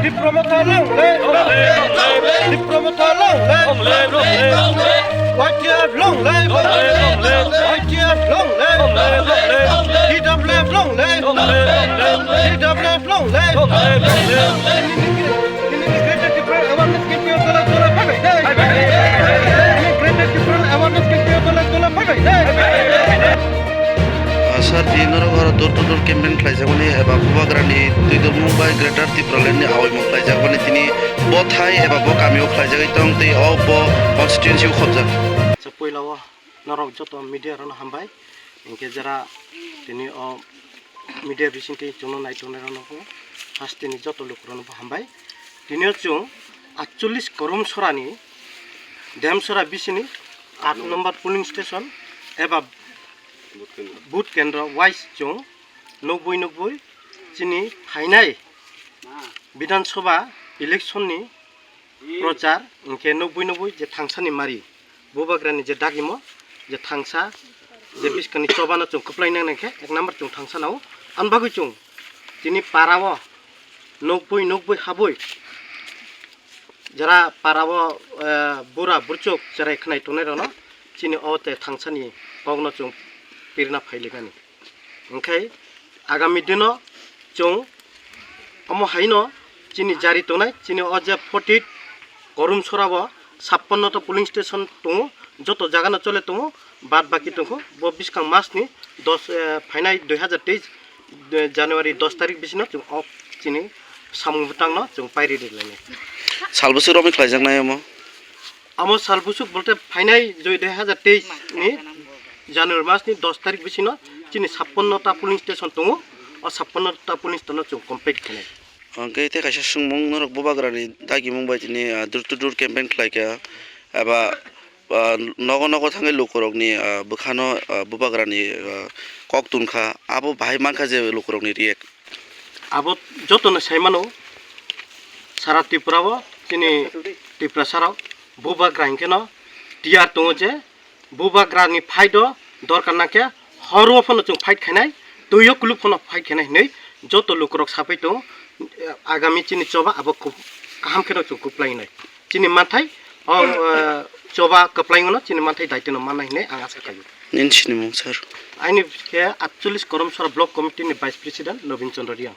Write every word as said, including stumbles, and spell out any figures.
Tipra Motha long live! Tipra Motha long live! Y T F long live! Y T F long live! T W F long live! T W F long live! Greater Tipra Awareness Campaign dole dole bhai bhai. Greater Tipra Awareness Campaign dole dole bhai bhai. Ah, sir, di norok oro door to door campaign khlaijakmani eba Bubagrani twidulmung bai Greater Tipraland ni awaimung khlaijakmani tini bo thai eba bo kamio khlaijagwi tong tei o bo constituency o khobjak. Acha, puila o norok joto media rokno hambai, hinkhe jara tini o media bisingtwi chwngno nai tongnai rokno bo hasteni joto lukurokno bo hambai. Tini o chwng atchollish Korum Sorani Demsora bisini aat number polling station eba booth kendro wise chwng nukbui nukbui chini phainai Bidhan Sabha election ni prochar hinkhe nukbui nukbui je thangsani mari Bubagrani je dagimo je thangsa je bwskangni chobano chwng kwplai nang nangkhe ek number chwng thangsa nao. Ani bagwi chwng tini para o nukbui nukbui habwi jara para o, eh, bura burchuk cherai khwnai tongnai rokno chini o te thangsani kokno chwng pirna phailikani. Hinkhe agami dino chwng omo haino chini jari tongnai, chini o je forty Korum Sora o sappanno ta polling station tongo, joto jaga no chole tongo, bad baki tongo, bo bwskang mas ni dos, eh, phainai dui hazar teis, eh, January dos tarik bisino chwng o chini samung bwtang no chwng pairi ri lainai. Sal bwswk romwi khlaijaknai omo? Amo sal bwswk bolte phainai joi dui hazar teis ni January mas ni dos tarik bisino chini sappanno ta polling station tongo, o sappanno ta polling station no chwng complete khainai. Hwnkhe tei kaisa swngmung norok Bubagrani dagimung bai tini, ah, door to door campaign khlaikha, eba, ah, nogo nogo thangwi lukurokni, ah, bwkhano, ah, Bubagrani, ah, kok tungkha, abo bahai mankha je lukurokni react. Abo jotono sai mano, sara Tripura o chini Tiprasa rok Bubagra hinkhe no tiyar tongo je Bubagra ni fight o dorkar nangkhe horo phano chwng fight khainai, twi o kuluk phano fight khainai hinwi joto lukurok sapai tongo. Agami chini choba abo kub-, kaham kheno chwng kwplai nai. Chini manthai o, eh, choba kwplai no chini manthai daitino mannai hinwi ang asa khaio. Nini sinimung sir? Aini khe atchollish Korom Sora Block Committee ni Vice President Nobin Chandra Reang.